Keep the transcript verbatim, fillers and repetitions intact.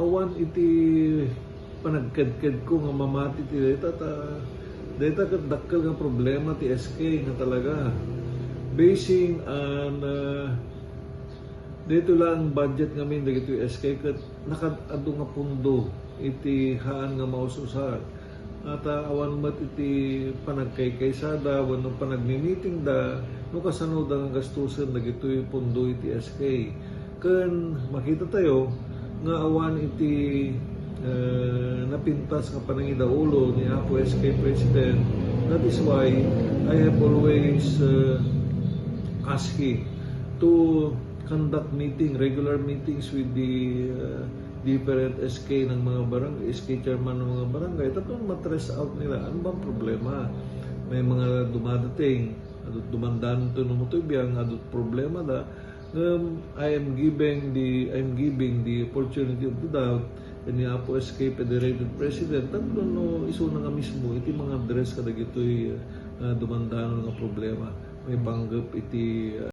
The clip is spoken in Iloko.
Awan iti panagkedkedko nga mamati ti dayta, ta dayta ket dakkel nga problema ti S K nga talaga. Basing on, ah, daytoy laeng budget ngamin dagitoy S K ket nakaad-adu nga pondo iti haan nga maus-usar. At, ah, awan met iti panagkaykaysada wenno panagmimitingda no kasanoda nga gastusen dagitoy pondo iti S K. Ken makitatayo nga awan iti, eh, napintas nga panangidaulo ni Apo S K President. That is why I have always, eh, asked him to conduct meeting, regular meetings with the, eh, different S K ng mga barangay, S K chairman ng mga barangay, tapos ma-trace out nila ano bang problema. May mga dumadating, adu dumandan to no mutubiang, adu problemada. Um, I am giving the, I am giving the opportunity of the doubt ni Apo S K Federated President, tapno no isuna nga mismo iti mga address kadagitoy, ah, dumandanon nga problema. May panggep iti,